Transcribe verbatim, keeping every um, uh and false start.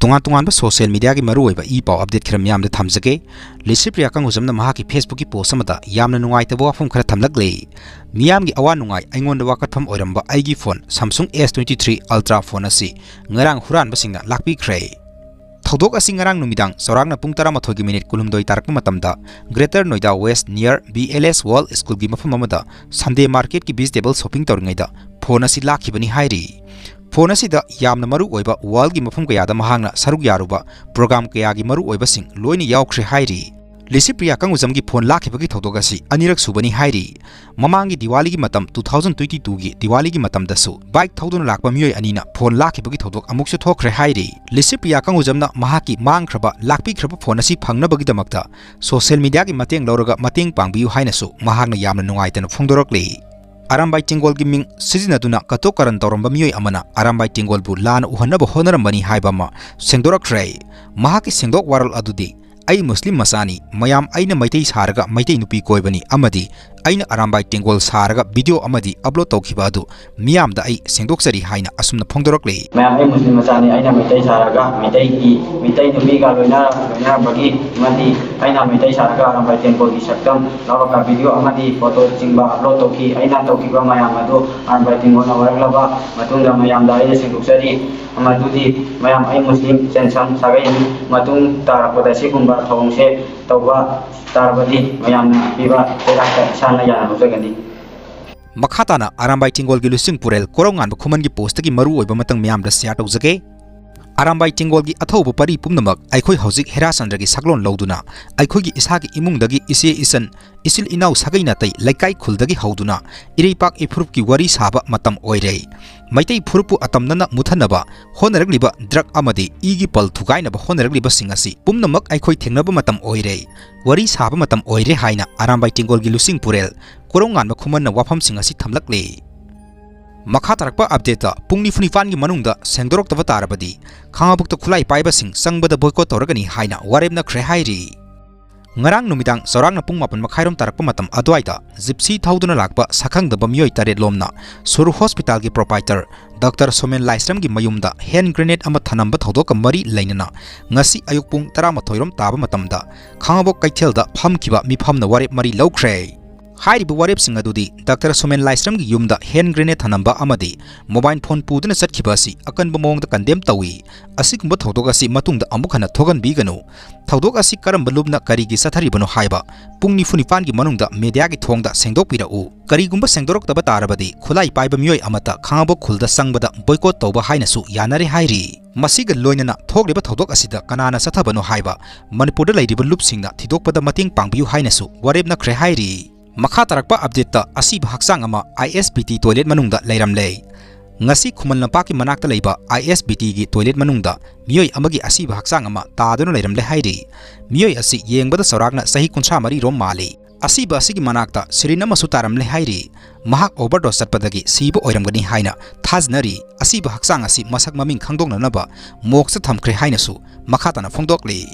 ꯇꯣꯉꯥꯟ ꯇꯣꯉꯥꯟꯕ social mediaꯒꯤ ꯃꯔꯨꯑꯣꯏꯕ ꯏ ꯄꯥꯎ update ꯈꯔ ꯃꯤꯌꯥꯝꯗ ꯊꯝꯖꯒꯦ꯫ ꯂꯤꯁꯤꯄ꯭ꯔꯤꯌꯥ ꯀꯪꯒꯨꯖꯝꯅ ꯃꯍꯥꯛꯀꯤ Facebookꯀꯤ post ꯑꯃꯗ ꯌꯥꯝꯅ ꯅꯨꯡꯉꯥꯏꯇꯕ ꯋꯥꯐꯝ ꯈꯔ ꯊꯝꯂꯛꯂꯦ꯫ "ꯃꯤꯌꯥꯝꯒꯤ ꯑꯋꯥ ꯅꯨꯡꯉꯥꯏ ꯑꯩꯉꯣꯟꯗ ꯋꯥꯀꯠꯐꯝ ꯑꯣꯏꯔꯝꯕ ꯑꯩꯒꯤ phone Samsung S twenty three Ultra phone ꯑꯁꯤ ꯉꯔꯥꯡ ꯍꯨꯔꯥꯟꯕꯁꯤꯡꯅ ꯂꯥꯛꯄꯤꯈ꯭ꯔꯦ"꯫ ꯊꯧꯗꯣꯛ ꯑꯁꯤ ꯉꯔꯥꯡ ꯅꯨꯃꯤꯗꯥꯡ ꯆꯥꯎꯔꯥꯛꯅ ꯄꯨꯡ ꯇꯔꯥꯃꯥꯊꯣꯏꯒꯤ minute ꯀꯨꯟꯍꯨꯝꯗꯣꯏ ꯇꯥꯔꯛꯄ ꯃꯇꯝꯗ Greater Noida West near B L S World Schoolꯒꯤ ꯃꯐꯝ ꯑꯃꯗ Sunday marketꯀꯤ vegetable shopping ꯇꯧꯔꯤꯉꯩꯗ phone ꯑꯁꯤ ꯂꯥꯛꯈꯤꯕꯅꯤ ꯍꯥꯏꯔꯤ꯫ Phone ꯑꯁꯤꯗ ꯌꯥꯝꯅ ꯃꯔꯨ ꯑꯣꯏꯕ worldꯒꯤ ꯃꯐꯝ ꯀꯌꯥꯗ ꯃꯍꯥꯛꯅ ꯁꯔꯨꯛ ꯌꯥꯔꯨꯕ program ꯀꯌꯥꯒꯤ ꯃꯔꯨ ꯑꯣꯏꯕꯁꯤꯡ ꯂꯣꯏꯅ ꯌꯥꯎꯈ꯭ꯔꯦ ꯍꯥꯏꯔꯤ꯫ ꯂꯤꯁꯤꯄ꯭ꯔꯤꯌꯥ ꯀꯪꯒꯨꯖꯝꯒꯤ phone ꯂꯥꯛꯈꯤꯕꯒꯤ ꯊꯧꯗꯣꯛ ꯑꯁꯤ ꯑꯅꯤꯔꯛ ꯁꯨꯕꯅꯤ ꯍꯥꯏꯔꯤ꯫ ꯃꯃꯥꯡꯒꯤ ꯗꯤꯋꯥꯂꯤꯒꯤ ꯃꯇꯝ, two thousand twenty-twoꯒꯤ ꯗꯤꯋꯥꯂꯤꯒꯤ ꯃꯇꯝꯗꯁꯨ bike ꯊꯧꯗꯨꯅ ꯂꯥꯛꯄ ꯃꯤꯑꯣꯏ ꯑꯅꯤꯅ phone ꯂꯥꯛꯈꯤꯕꯒꯤ ꯊꯧꯗꯣꯛ ꯑꯃꯨꯛꯁꯨ ꯊꯣꯛꯈ꯭ꯔꯦ ꯍꯥꯏꯔꯤ꯫ ꯂꯤꯁꯤꯄ꯭ꯔꯤꯌꯥ ꯀꯪꯒꯨꯖꯝꯅ ꯃꯍꯥꯛꯀꯤ ꯃꯥꯡꯈ꯭ꯔꯕ, ꯂꯥꯛꯄꯤꯈ꯭ꯔꯕ phone ꯑꯁꯤ ꯐꯪꯅꯕꯒꯤꯗꯃꯛꯇ social mediaꯒꯤ ꯃꯇꯦꯡ ꯂꯧꯔꯒ ꯃꯇꯦꯡ ꯄꯥꯡꯕꯤꯌꯨ ꯍꯥꯏꯅꯁꯨ ꯃꯍꯥꯛꯅ ꯌꯥꯝꯅ ꯅꯨꯡꯉꯥꯏꯇꯅ ꯐꯣꯡꯗꯣꯔꯛꯂꯤ꯫ ꯑꯔꯥꯝꯕꯥꯏ ꯇꯦꯡꯒꯣꯜꯒꯤ ꯃꯤꯡ ꯁꯤꯖꯤꯟꯅꯗꯨꯅ ꯀꯇꯣꯛ ꯀꯥꯔꯟ ꯇꯧꯔꯝꯕ ꯃꯤꯑꯣꯏ ꯑꯃꯅ ꯑꯔꯥꯝꯕꯥꯏ ꯇꯦꯡꯒꯣꯜꯕꯨ ꯂꯥꯟꯅ ꯎꯍꯟꯅꯕ ꯍꯣꯠꯅꯔꯝꯕꯅꯤ ꯍꯥꯏꯕ ꯑꯃ ꯁꯦꯡꯗꯣꯔꯛꯈ꯭ꯔꯦ꯫ ꯃꯍꯥꯛꯀꯤ ꯁꯦꯡꯗꯣꯛ ꯋꯥꯔꯣꯜ ꯑꯗꯨꯗꯤ, "ꯑꯩ ꯃꯨꯁꯂꯤꯝ ꯃꯆꯥꯅꯤ, ꯃꯌꯥꯝ ꯑꯩꯅ ꯃꯩꯇꯩ ꯁꯥꯔꯒ ꯃꯩꯇꯩ ꯅꯨꯄꯤ ꯀꯣꯏꯕꯅꯤ ꯑꯃꯗꯤ ꯑꯩꯅ ꯑꯔꯥꯝꯕꯥꯏ ꯇꯦꯡꯒꯣꯜ ꯁꯥꯔꯒ video ꯑꯃꯗꯤ upload ꯇꯧꯈꯤꯕ ꯑꯗꯨ ꯃꯤꯌꯥꯝꯗ ꯑꯩ ꯁꯦꯡꯗꯣꯛꯆꯔꯤ" ꯍꯥꯏꯅ ꯑꯁꯨꯝꯅ ꯐꯣꯡꯗꯣꯔꯛꯂꯤ꯫ "ꯃꯌꯥꯝ, ꯑꯩ ꯃꯨꯁꯂꯤꯝ ꯃꯆꯥꯅꯤ, ꯑꯩꯅ ꯃꯩꯇꯩ ꯁꯥꯔꯒ ꯃꯩꯇꯩꯒꯤ, ꯃꯩꯇꯩ ꯅꯨꯄꯤꯒ ꯂꯣꯏꯅ-, ꯂꯣꯏꯅꯔꯝꯕꯒꯤ ꯑꯃꯗꯤ ꯑꯩꯅ ꯃꯩꯇꯩ ꯁꯥꯔꯒ ꯑꯔꯥꯝꯕꯥꯏ ꯇꯦꯡꯒꯣꯜꯒꯤ ꯁꯛꯇꯝ ꯂꯧꯔꯒ video ꯑꯃꯗꯤ photo ꯆꯤꯡꯕ upload ꯇꯧꯈꯤ꯫ ꯑꯩꯅ ꯇꯧꯈꯤꯕ ꯃꯌꯥꯝ ꯑꯗꯨ ꯑꯔꯥꯝꯕꯥꯏ ꯇꯦꯡꯒꯣꯜꯅ ꯋꯥꯔꯛꯂꯕ ꯃꯇꯨꯡꯗ ꯃꯌꯥꯝꯗ ꯑꯩꯅ ꯁꯦꯡꯗꯣꯛꯆꯔꯤ꯫ ꯃꯗꯨꯗꯤ ꯃꯌꯥꯝ, ꯑꯩ ꯃꯨꯁꯂꯤꯝ ꯆꯦꯟꯁꯝ ꯁꯥꯒꯩꯅꯤ꯫ ꯃꯇꯨꯡ ꯇꯥꯔꯛꯄꯗ ꯁꯤꯒꯨꯝꯕ ꯊꯧꯑꯣꯡꯁꯦ ꯇꯧꯕ ꯇꯥꯔꯕꯗꯤ ꯃꯌꯥꯝꯅ ꯄꯤꯕ ꯆꯩꯔꯥꯛꯇ ꯏꯁꯥꯅ ꯌꯥꯅ ꯂꯧꯖꯒꯅꯤ"꯫ ꯃꯈꯥ ꯇꯥꯅ ꯑꯔꯥꯝꯕꯥꯏ ꯇꯦꯡꯒꯣꯜꯒꯤ ꯂꯨꯆꯤꯡ ꯄꯨꯔꯦꯜ ꯀꯣꯔꯧꯉꯥꯟꯕ ꯈꯨꯃꯟꯒꯤ postꯇꯒꯤ ꯃꯔꯨꯑꯣꯏꯕ ꯃꯇꯥꯡ ꯃꯌꯥꯝꯗ share ꯇꯧꯖꯒꯦ꯫ ꯑꯔꯥꯝꯕꯥꯏ ꯇꯦꯡꯒꯣꯜꯒꯤ ꯑꯊꯧꯕ ꯄꯔꯤ ꯄꯨꯝꯅꯃꯛ ꯑꯩꯈꯣꯏ ꯍꯧꯖꯤꯛ ꯍꯦꯔꯥꯆꯟꯗ꯭ꯔꯒꯤ ꯁꯛꯂꯣꯟ ꯂꯧꯗꯨꯅ ꯑꯩꯈꯣꯏꯒꯤ ꯏꯁꯥꯒꯤ ꯏꯃꯨꯡꯗꯒꯤ ꯏꯆꯦ ꯏꯆꯟ, ꯏꯆꯤꯜ ꯏꯅꯥꯎ ꯁꯥꯒꯩ ꯅꯥꯇꯩ ꯂꯩꯀꯥꯏ ꯈꯨꯜꯗꯒꯤ ꯍꯧꯗꯨꯅ ꯏꯔꯩꯄꯥꯛ ꯏꯐꯨꯔꯨꯞꯀꯤ ꯋꯥꯔꯤ ꯁꯥꯕ ꯃꯇꯝ ꯑꯣꯏꯔꯦ꯫ ꯃꯩꯇꯩ ꯐꯨꯔꯨꯞꯄꯨ ꯑꯇꯝꯅꯅ ꯃꯨꯠꯊꯅꯕ ꯍꯣꯠꯅꯔꯛꯂꯤꯕ drug ꯑꯃꯗꯤ ꯏꯒꯤ ꯄꯜ ꯊꯨꯒꯥꯏꯅꯕ ꯍꯣꯠꯅꯔꯛꯂꯤꯕꯁꯤꯡ ꯑꯁꯤ ꯄꯨꯝꯅꯃꯛ ꯑꯩꯈꯣꯏ ꯊꯦꯡꯅꯕ ꯃꯇꯝ ꯑꯣꯏꯔꯦ, ꯋꯥꯔꯤ ꯁꯥꯕ ꯃꯇꯝ ꯑꯣꯏꯔꯦ ꯍꯥꯏꯅ ꯑꯔꯥꯝꯕꯥꯏ ꯇꯦꯡꯒꯣꯜꯒꯤ ꯂꯨꯆꯤꯡ ꯄꯨꯔꯦꯜ ꯀꯣꯔꯧꯉꯥꯟꯕ ꯈꯨꯃꯟꯅ ꯋꯥꯐꯝꯁꯤꯡ ꯑꯁꯤ ꯊꯝꯂꯛꯂꯦ꯫ ꯃꯈꯥ ꯇꯥꯔꯛꯄ updateꯇ ꯄꯨꯡ ꯅꯤꯐꯨ ꯅꯤꯄꯥꯟꯒꯤ ꯃꯅꯨꯡꯗ ꯁꯦꯡꯗꯣꯔꯛꯇꯕ ꯇꯥꯔꯕꯗꯤ ꯈꯥꯉꯕꯣꯛꯇ ꯈꯨꯠꯂꯥꯏ ꯄꯥꯏꯕꯁꯤꯡ ꯆꯪꯕꯗ boycott ꯇꯧꯔꯒꯅꯤ ꯍꯥꯏꯅ ꯋꯥꯔꯦꯞꯅꯈ꯭ꯔꯦ ꯍꯥꯏꯔꯤ꯫ ꯉꯔꯥꯡ ꯅꯨꯃꯤꯗꯥꯡ ꯆꯥꯎꯔꯥꯛꯅ ꯄꯨꯡ ꯃꯥꯄꯟ ꯃꯈꯥꯏꯔꯣꯝ ꯇꯥꯔꯛꯄ ꯃꯇꯝ ꯑꯗꯨꯋꯥꯏꯗ ꯖꯤꯞꯁꯤ ꯊꯧꯗꯨꯅ ꯂꯥꯛꯄ ꯁꯛꯈꯪꯗꯕ ꯃꯤꯑꯣꯏ ꯇꯔꯦꯠ ꯂꯣꯝꯅ ꯁꯨꯔ ꯍꯣꯁꯄꯤꯇꯥꯜꯒꯤ ꯄ꯭ꯔꯣꯄꯥꯏꯇꯔ ꯗꯥꯛꯇꯔ ꯁꯣꯃꯦꯟ ꯂꯥꯏꯁ꯭ꯔꯝꯒꯤ ꯃꯌꯨꯝꯗ ꯍꯦꯟ ꯒ꯭ꯔꯦꯅꯦꯗ ꯑꯃ ꯊꯅꯝꯕ ꯊꯧꯗꯣꯛꯀ ꯃꯔꯤ ꯂꯩꯅꯅ ꯉꯁꯤ ꯑꯌꯨꯛ ꯄꯨꯡ ꯇꯔꯥꯃꯥꯊꯣꯏꯔꯣꯝ ꯇꯥꯕ ꯃꯇꯝꯗ ꯈꯥꯉꯕꯣꯛ ꯀꯩꯊꯦꯜꯗ ꯐꯝꯈꯤꯕ ꯃꯤꯐꯝꯅ ꯋꯥꯔꯦꯞ ꯃꯔꯤ ꯂꯧꯈ꯭ꯔꯦ꯫ ꯍꯥꯏꯔꯤꯕ ꯋꯥꯔꯦꯞꯁꯤꯡ ꯑꯗꯨꯗꯤ ꯗꯥꯛꯇꯔ ꯁꯣꯃꯦꯟ ꯂꯥꯏꯁ꯭ꯔꯝꯒꯤ ꯌꯨꯝꯗ ꯍꯦꯟ ꯒ꯭ꯔꯦꯅꯦꯗ ꯊꯅꯝꯕ ꯑꯃꯗꯤ ꯃꯣꯕꯥꯏꯜ ꯐꯣꯟ ꯄꯨꯗꯨꯅ ꯆꯠꯈꯤꯕ ꯑꯁꯤ ꯑꯀꯟꯕ ꯃꯑꯣꯡꯗ ꯀꯟꯗꯦꯝ ꯇꯧꯏ꯫ ꯑꯁꯤꯒꯨꯝꯕ ꯊꯧꯗꯣꯛ ꯑꯁꯤ ꯃꯇꯨꯡꯗ ꯑꯃꯨꯛ ꯍꯟꯅ ꯊꯣꯛꯍꯟꯕꯤꯒꯅꯨ꯫ ꯊꯧꯗꯣꯛ ꯑꯁꯤ ꯀꯔꯝꯕ ꯂꯨꯞꯅ ꯀꯔꯤꯒꯤ ꯆꯠꯊꯔꯤꯕꯅꯣ ꯍꯥꯏꯕ ꯄꯨꯡ ꯅꯤꯐꯨ ꯅꯤꯄꯥꯟꯒꯤ ꯃꯅꯨꯡꯗ ꯃꯦꯗꯤꯌꯥꯒꯤ ꯊꯣꯡꯗ ꯁꯦꯡꯗꯣꯛꯄꯤꯔꯛꯎ꯫ ꯀꯔꯤꯒꯨꯝꯕ ꯁꯦꯡꯗꯣꯔꯛꯇꯕ ꯇꯥꯔꯕꯗꯤ ꯈꯨꯠꯂꯥꯏ ꯄꯥꯏꯕ ꯃꯤꯑꯣꯏ ꯑꯃꯠꯇ ꯈꯥꯉꯕꯣꯛ ꯈꯨꯜꯗ ꯆꯪꯕꯗ ꯕꯣꯏꯀꯣꯠ ꯇꯧꯕ ꯍꯥꯏꯅꯁꯨ ꯌꯥꯅꯔꯦ ꯍꯥꯏꯔꯤ꯫ ꯃꯁꯤꯒ ꯂꯣꯏꯅꯅ ꯊꯣꯛꯂꯤꯕ ꯊꯧꯗꯣꯛ ꯑꯁꯤꯗ ꯀꯅꯥꯅ ꯆꯠꯊꯕꯅꯣ ꯍꯥꯏꯕ ꯃꯅꯤꯄꯨꯔꯗ ꯂꯩꯔꯤꯕ ꯂꯨꯞꯁꯤꯡꯅ ꯊꯤꯗꯣꯛꯄꯗ ꯃꯇꯦꯡ ꯄꯥꯡꯕꯤꯌꯨ ꯍꯥꯏꯅꯁꯨ ꯋꯥꯔꯦꯞꯅꯈ꯭ꯔꯦ ꯍꯥꯏꯔꯤ꯫ ꯃꯈꯥ ꯇꯥꯔꯛꯄ ꯑꯞꯗꯦꯠꯇ ꯑꯁꯤꯕ ꯍꯛꯆꯥꯡ ꯑꯃ ꯑꯥꯏ ꯑꯦꯁ ꯕꯤ ꯇꯤ ꯇꯣꯏꯂꯦꯠ ꯃꯅꯨꯡꯗ ꯂꯩꯔꯝꯂꯦ꯫ ꯉꯁꯤ ꯈꯨꯃꯟ ꯂꯝꯄꯥꯛꯀꯤ ꯃꯅꯥꯛꯇ ꯂꯩꯕ ꯑꯥꯏ ꯑꯦꯁ ꯕꯤ ꯇꯤꯒꯤ ꯇꯣꯏꯂꯦꯠ ꯃꯅꯨꯡꯗ ꯃꯤꯑꯣꯏ ꯑꯃꯒꯤ ꯑꯁꯤꯕ ꯍꯛꯆꯥꯡ ꯑꯃ ꯇꯥꯗꯨꯅ ꯂꯩꯔꯝꯂꯦ ꯍꯥꯏꯔꯤ꯫ ꯃꯤꯑꯣꯏ ꯑꯁꯤ ꯌꯦꯡꯕꯗ ꯆꯥꯎꯔꯥꯛꯅ ꯆꯍꯤ ꯀꯨꯟꯊ꯭ꯔꯥ ꯃꯔꯤ ꯔꯣꯝ ꯃꯥꯜꯂꯤ꯫ ꯑꯁꯤꯕ ꯑꯁꯤꯒꯤ ꯃꯅꯥꯛꯇ ꯁꯤꯔꯤꯟ ꯑꯃꯁꯨ ꯇꯥꯔꯝꯂꯦ ꯍꯥꯏꯔꯤ꯫ ꯃꯍꯥꯛ ꯑꯣꯚꯔꯗꯣꯁ ꯆꯠꯄꯗꯒꯤ ꯁꯤꯕ ꯑꯣꯏꯔꯝꯒꯅꯤ ꯍꯥꯏꯅ ꯊꯥꯖꯅꯔꯤ꯫ ꯑꯁꯤꯕ ꯍꯛꯆꯥꯡ ꯑꯁꯤ ꯃꯁꯛ ꯃꯃꯤꯡ ꯈꯪꯗꯣꯛꯅꯅꯕ ꯃꯣꯔꯒꯇ ꯊꯝꯈ꯭ꯔꯦ ꯍꯥꯏꯅꯁꯨ ꯃꯈꯥ ꯇꯥꯅ ꯐꯣꯡꯗꯣꯛꯂꯤ꯫